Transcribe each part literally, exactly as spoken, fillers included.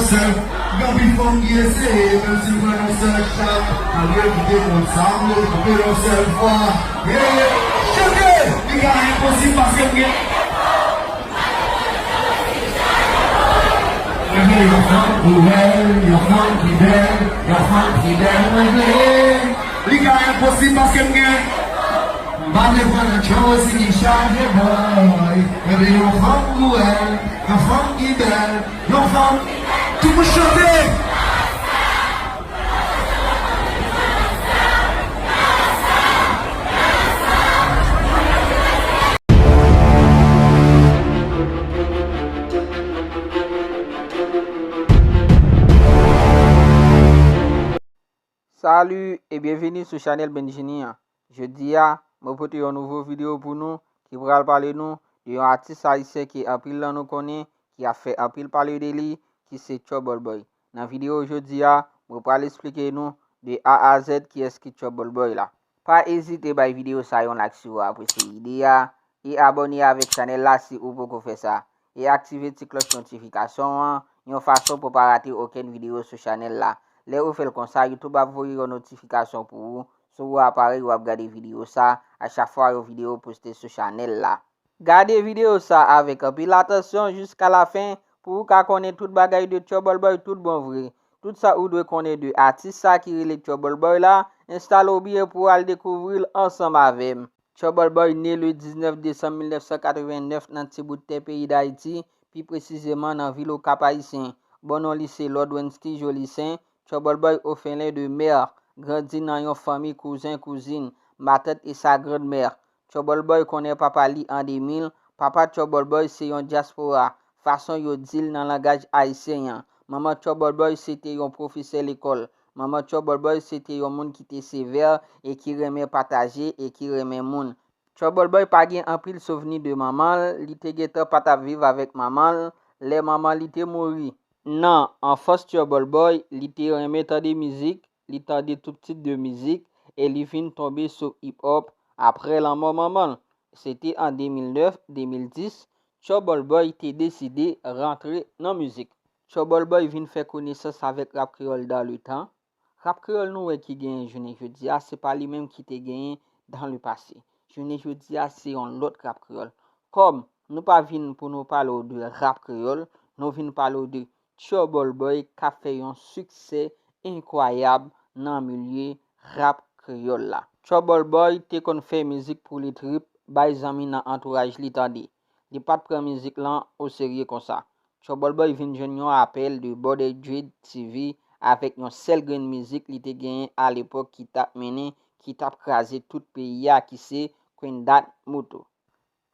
Sèl, gen anpil fanm ki eseye, menm si l pran yon sèl chak, malgre yo kite kont sa, m leve kanpe yon sèl fwa. Yeah, yeah. Chante! Li ka enposib paske m gen. Mwen vle yon fanm pou bèl, yon fanm ki bèl, yon fanm ki bèl, mwen vle. Li ka enposib paske m gen. M pa vle pran nan tchon osi ki chaje, boy. Mwen vle yon fanm pou bèl, yon fanm ki bèl, yon fanm. Tout moun chante! Salut et bienvenue sou chanèl Benjini an. Jodi a, mwen pote yon nouvo videyo pou nou ki pral pale nou de yon atis ayisyen ke anpil nan nou konnen, ki ap fè anpil pale de li, ki se Trouble Boy. Nan videyo jodi a, mwen pral esplike nou de A a Z kiyès ki Trouble Boy la. Pa ezite bay videyo sa yon like si w apresye ide a, e abòne avèk chanèl la si ou poko fè sa, e aktive ti klòch notifikasyon an yon fason pou pa rate okenn videyo sou chanèl la. Lè ou fè l konsa, YouTube ap voye yon notifikasyon pou ou sou aparèy w ap gade videyo sa a chak fwa yon videyo poste sou chanèl la. Gade videyo sa avèk anpil atansyon jiska lafen pou ou ka konnen tout bagay de Trouble Boy tout bon vre. Tout sa ou dwe konnen de atis sa ki rele Trouble Boy la, enstale w byen pou w al dekouvri l ansanm avè m. Trouble Boy ne le diznèf desanm mil nèf san katreven nèf nan ti bout tè peyi Dayiti, pi presizeman nan vil Okap Ayisyen. Bon non li se Lord Wensky Jolicin, Trouble Boy Ofelin de mè, grandi nan yon fanmi kouzen, kouzin, matant e sa grann mè. Trouble Boy konnen papa li an de mil, papa Trouble Boy se yon dyaspora, fason yo di l nan langaj ayisyen an. Manman Trouble Boy se te yon pwofesè lekòl. Manman Trouble Boy se te yon moun ki te sevè e ki renmen pataje e ki renmen moun. Trouble Boy pa gen anpil souvni de manman l, li te gentan pa t ap viv avèk manman l lè manman li te mouri. Nan anfans Trouble Boy, li te renmen tande mizik, li tande tout tit de mizik e li vin tonbe sou hip hop apre lanmò manman l. Se te an de mil nèf, de mil dis, Trouble Boy te deside rantre nan mizik. Trouble Boy vin fè konesans avèk rap kreyòl dans le temps. Rap kreyòl nou wè ki genyen jounen jodi a, se pa li menm ki te genyen dans le passé. Jounen jodi a, se yon lòt rap kreyòl. Kòm nou pa vin pou nou pale w de rap kreyòl, nou vin pale w de Trouble Boy k ap fè yon siksè enkwayab nan milye rap kreyòl la. Trouble Boy te konn fè mizik pou li trip bay zanmi nan antouraj li tande. Li pa t pran mizik lan oserye konsa. Trouble Boy vin jwenn yon apèl de Border Dread T V avèk yon sèl grenn mizik li te genyen alepòk ki t ap mennen, ki t ap kraze tout peyi a, ki se Queen Dat Moto.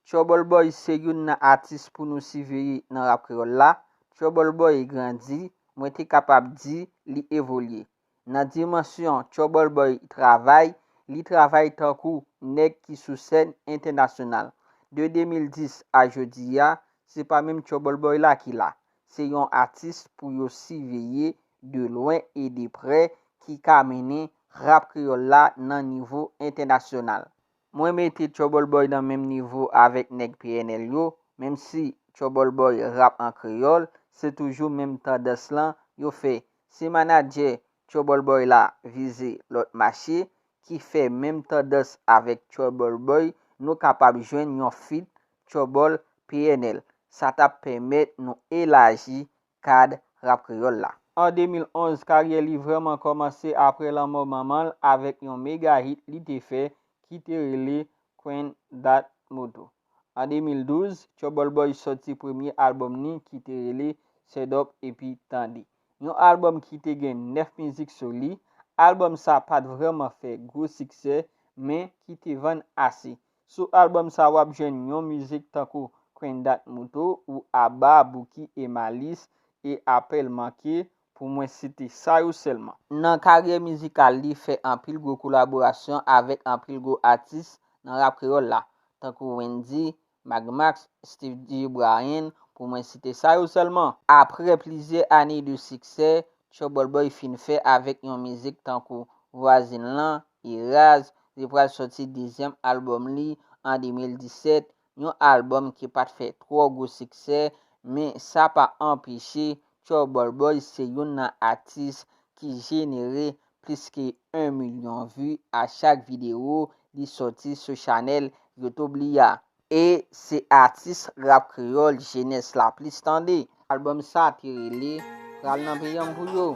Trouble Boy se youn nan atis pou nou siveye nan rap kreyòl la. Trouble Boy grandi, mwen te kapab di li evolye. Nan dimansyon Trouble Boy travay, li travay tankou nèg ki sou sèn entènasyonal. De de mil dis a jodi a, se pa menm Trouble Boy la ki la. Se yon atis pou yo siveye de lwen e de prè ki ka mennen rap kreyòl la nan nivo entènasyonal. Mwen mete Trouble Boy nan menm nivo avèk nèg P N L yo, menm si Trouble Boy rap an kreyòl, se toujou menm tandans lan yo fè. Si manadjè Trouble Boy la vize lòt mache ki fè menm tandans avèk Trouble Boy, nou kapab jwenn yon feat Trouble P N L. Sa t ap pèmèt nou elaji kad rap kreyòl la. An de mil onz, karyè li vrèman kòmanse apre lanmò manman l avèk yon mega hit li te fè ki te rele Queen Dat Moto. An de mil douz, Trouble Boy sòti premye albòm ni ki te rele Sèdòp epi Tande. Yon albòm ki te gen nèf mizik sou li. Albòm sa pa t vrèman fè gwo siksè, men ki te vann ase. Sou albòm sa w ap jwenn yon mizik tankou Queen Dat Moto ou Aba, Bouki e Malis e Apèl Manke, pou mwen site sa yo sèlman. Nan karyè mizikal li fè anpil gwo kolaborasyon avèk anpil gwo atis nan rap kreyòl la, tankou Wendy, Mac Max, Steve G. Bryan, pou mwen site sa yo sèlman. Apre plizyè ane de siksè Trouble Boy fin fè avèk yon mizik tankou Vwazin lan e Raz, li pral sòti dezyèm albòm li an de mil disèt, yon albòm ki pa t fè twò gwo siksè, men sa pa anpeche Trouble Boy se youn nan atis ki jenere plis ke yon milyon vi a chak videyo li soti sou chanèl YouTube li a. E se atis rap kreyòl jenès la plis tande. Albòm sa te rele Pral nan peyanm pou yo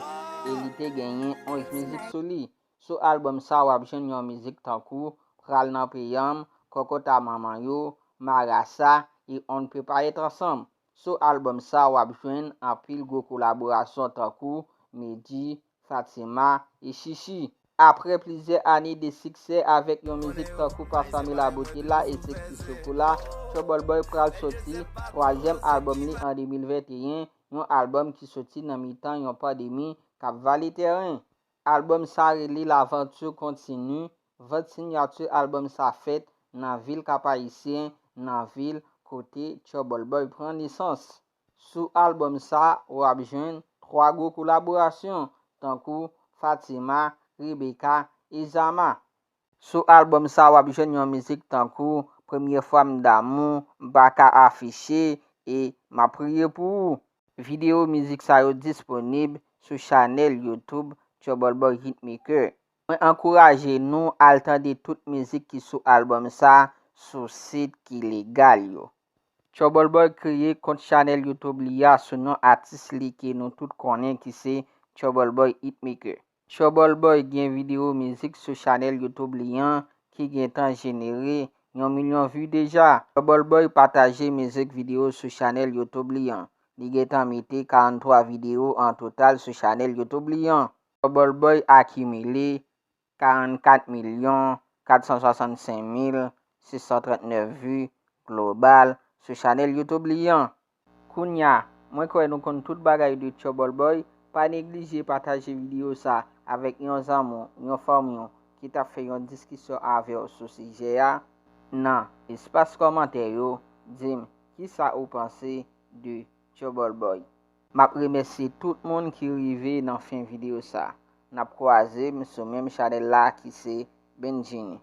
e li te genyen onz mizik sou li. Sou albòm sa w ap jwenn yon mizik tankou Pral nan peyanm, Kòkòt a manman yo, Marasa e On ne peut pas être ensemble. Sou albòm sa w ap jwenn anpil gwo kolaborasyon tankou Medi, Fatima e Chichi. Apre plizyè ane de siksè avèk yon mizik tankou Pasa Mila Bote la e Sexy Chocolat, Trouble Boy pral soti twazyèm albòm li an de mil venteyen, yon albòm ki soti nan mitan yon pandemi k ap vale tèren. Albòm sa rele L'aventure continue, vant siyati albòm sa fèt nan vil Kap Ayisyen, nan vil kote Trouble Boy pran nesans. Sou albòm sa, w ap jwenn twa gwo kolaborasyon, tankou Fatima, Rebecca e Zama. Sou albòm sa, w ap jwenn yon mizik tankou Premye fwa m damou, M pa ka afiche e M ap priye pou ou. Videyo mizik sa yo disponib sou chanèl YouTube Trouble Boy Hitmaker. Mwen ankouraje nou al tande tout mizik ki sou albòm sa sou sit ki legal yo. Trouble Boy kreye kont chanèl YouTube li a sou non atis li ke nou tout konnen ki se Trouble Boy Hitmaker. Trouble Boy gen videyo mizik sou chanèl YouTube li an ki gentan jenere yon milyon vi deja. Trouble Boy pataje mizik videyo sou chanèl YouTube li an. Li gentan mete karannntwa videyo an total sou chanèl YouTube li an. Trouble Boy akimile karannkat milyon kat san swasannsenk mil sis san trannèf vi global sou chanèl YouTube li an. Kounya, mwen kwè nou konn tout bagay de Trouble Boy, pa neglije pataje videyo sa avèk yon zanmi w, yon fanmi w ki t ap fè yon diskisyon avè w sou sijè a nan espas kòmantè yo, di m kisa ou panse de Trouble Boy. M ap remèsye tout moun ki rive nan fen videyo sa. N ap kwaze m sou menm chanèl la ki se Benjini.